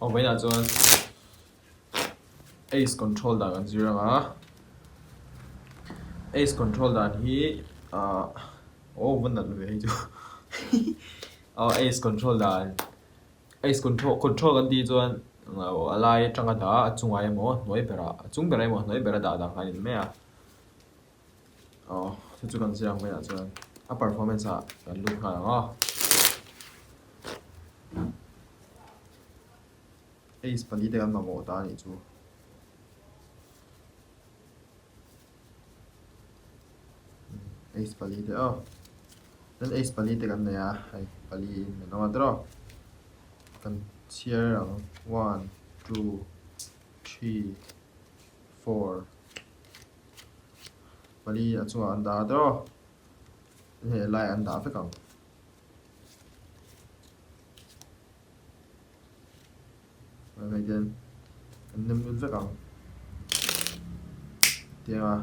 Aw vawiinah chuan Ace control dan kan zir ang a, Ace control dan hi ah aw va nalh ve hei chu aw Ace control dan Ace control control kan tih chuan a lai atanga dah a chungah emaw a hnuai berah a chung berah emaw a hnuai berah dah dan kha a ni mai a. Aw chu chu kan ziak mai ah chuan a performance ah kan lut nghal ang aw. Ace pali te kan mamawh ta anih chu. Ace pali te aw. Chuan ace pali te kan nei a hei pali in an awm a tiraw. Kan chhiar ang one two three four. Pali a chungah an dah a tawh hei lai an dah vek ang. Hei hian an nem lut vek ang tiang a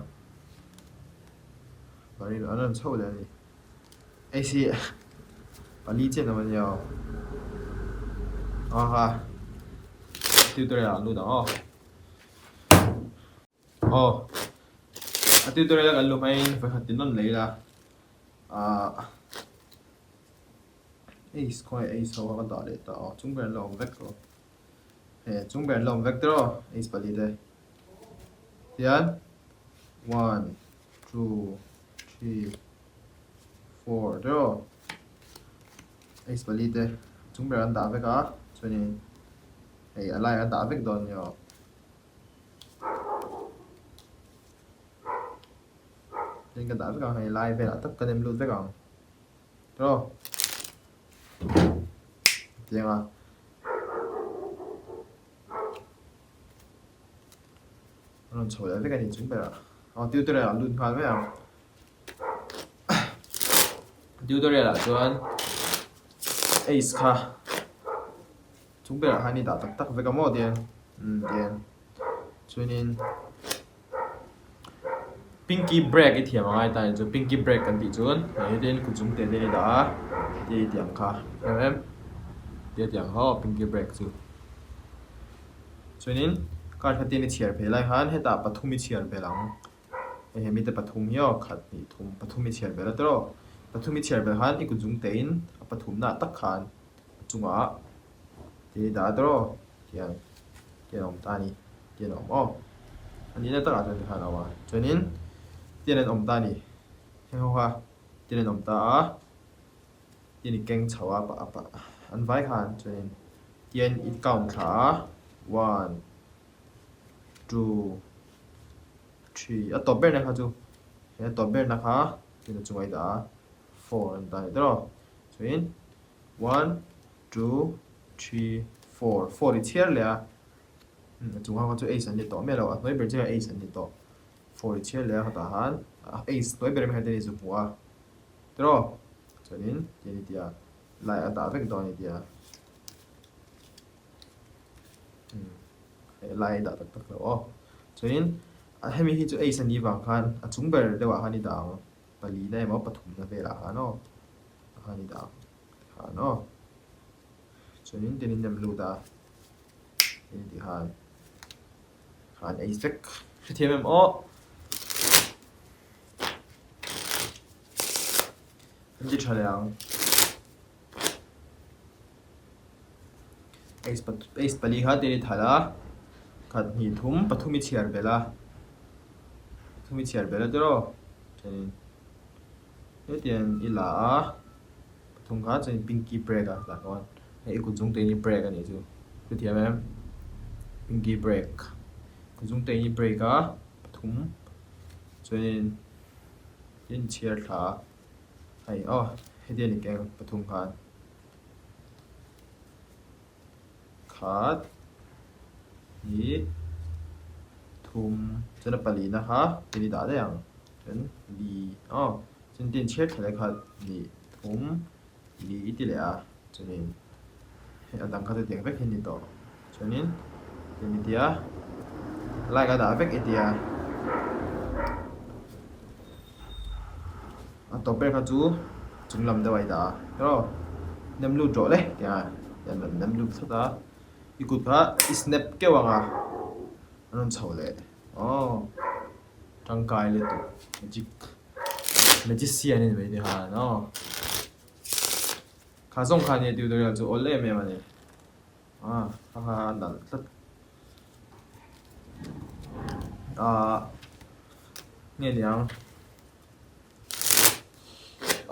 pali an rawn chho leh a ni hei hi pali chiah an awm a nia aw aha tutorial ah an lut ang aw. Aw, a tutorial a kan luh hmain vawikhat ti nawn leh ila ah ace khawnge ace ho kha ka dah leh ta aw chung ber an la awm vek tawh he chung ber an la awm vek tawh ace pali te tihian one two three four tawh ace pali te chung ber an dah vek a chuanin hei a laiah an dah vek dawn nia aw. Tin ka dah vek ang hei lai velah tak ka nem lut vek ang tiraw tiang a a rawn chho leh vek a ni chung berah aw tutorial ah lut nghal mai ang tutorial ah chuan ace kha. Chung berah khan i dah tak tak vek a maw tiang umm tiang chuanin pinky break i thiam angai ta chu pinky break kan tih chuan hei tin kut chung te te i dah a ti tiang kha em em tia tiang kha aw pinky break chu chuanin card kha tin i chhiar phei lai khan hetah pathum i chhiar belh ang hei hemi te pathum hi aw khat hnih thum pathum i chhiar belh a tiraw pathum i chhiar belh khan i kut chung te in a pathum nah tak khan. A chungah ti dah tawh hian tian a awm ta a ni tian a awm aw a nihna takah chuan tikhan a awm a chuanin tian an awm ta a ni heng ho kha tian an awm ta a tian i keng chho a a pa an vai khan chuanin tian i count thla a one two three a tawp berna kha chu he a tawp berna kha tian a chungah i dah a four an ta a ni tawh chuanin. One, two, three, four, four i chhiar leh a, a chung ho kha chu ace an ni tawh miah lo, a hnuai ber chiah ace an ni tawh. Four i chhiar leh a khatah khan ace hnuai ber mai kha i zu hmu a, tiraw? Chuanin tian i ti a, lai a dah vek dawn i ti a, hei lai a dah tak tak lo aw. Chuanin hemi hi chu ace a nih vang khan a chung ber deuhah khan i dah ang, palina emaw pathumna velah khan aw. A ni dah khan aw. Chuanin tin in nem lut a. Tin ti khan. Khan ei vek. Hrethiam em aw. Kan ti tha leh ang. Ace pat ace pali kha tin i thal a. Khat hnih thum pathum i chhiar belh a. Pathum i chhiar belh a tiraw. Chuanin Hetiang i la a, pathum kha chuan pinky break a tah chuan hei i kut zung te in i break a nih chu hrethiam em pinky break kut zung te in i break a pathum chuanin in chhiar thla a hei aw heti a ni keng pathum khan khat hnih thum chuan a palina kha tin i dah daih ang. Chuan li aw chuan tin chhiar thla leh khat hnih thum li i ti leh a chuanin hei a dang kha chu tiang vek hi a ni tawh chuanin tin i ti a like a dah vek i ti a a tawp ber kha chu chung lam deuh a i dah a tiraw nem lut rawh le tiang a nem lut thawt a. I kut kha i snap keuh ang a, an rawn chho leh. Aww tangkai lutuk magic magician a ni mai ni khan aw. Kha zawng kha nia tutorial chu awl em em a ni. Ah kha kha a nalh tlat. Ah nge niang.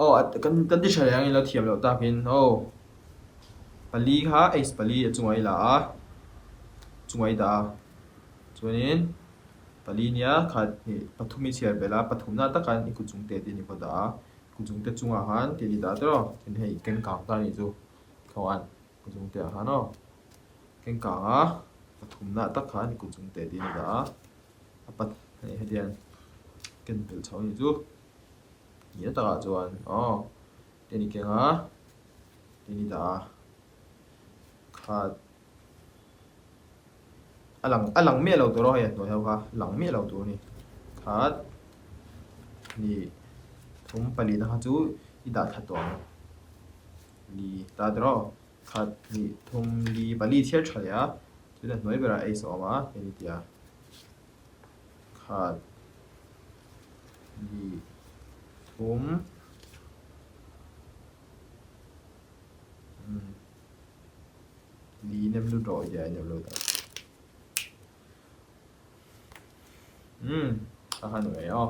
Aw kan kan ti tha leh ang ilo thiam loh takin aw pali kha ace pali a chungah i la a chungah i dah a chuanin pali nia khat hnih pathum i chhiar belh a pathumna takah i kut chung te te ni pawh dah a kut chung te chungah khan thil i dah tawh a tin hei keng kang ta a nih chu thawh kut chung te ah khan aw keng kang a pathumna tak khan i kut chung te te ni dah a. A pat hei hetiang ken pelh chho a nih chu nihna takah chuan aw ten i keng a ten i dah a khat a lang a lang miah lo tur aw hei a hnuai ho kha lang miah lo tur a ni khat hnih thum palina kha chu i dah thla tawh ang li ta ber aw khat hnih thum li pali chhiar tha leh a chuan a hnuai berah ei sawm a hei ni tia. Khat hnih thum li nem lut rawh i tia nem lut ang umm a han mai aw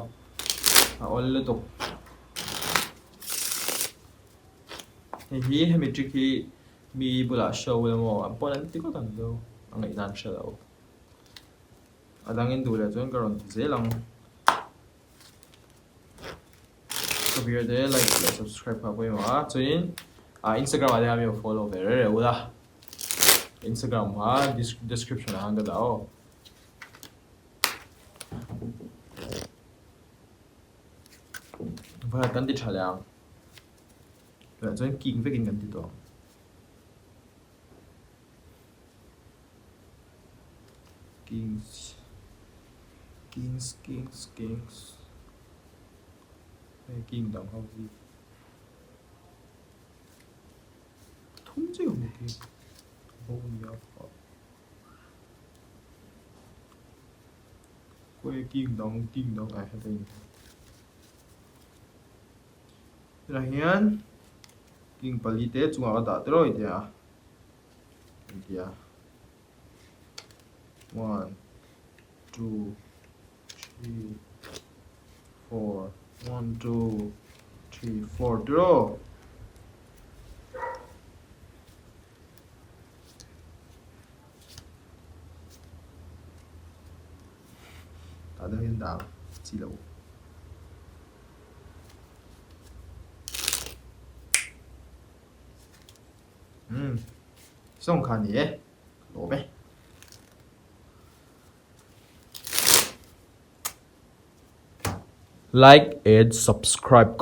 a awl lutuk hei hi hemi trick hi mi bulah show emaw an pawn an ti ngawt ang chu a ngaihna an hre lo. A dangin duh leh chuan ka rawn ti zel ang. Ka video te like leh subscribe kha pawimawh a, chuanin ah Instagram ah te khan mi rawn follow ve reng reng ula. Instagram kha description ah khan ka dah aw. Pakhat kan ti tha leh ang. Tunah chuan king vekin kan ti tawh ang. Kings Kings Kings Kings hei king dang ho hi thum chiah awm king bo nia khawi king dang king dang ah hian a in tunah hian king pali te chungah ka dah tiraw i tia. India 1 2 3 4 1 2 3 4 tiraw tah deuh hian dah chi lo. Umm sawng kha ni e ka lawm e. Like and subscribe.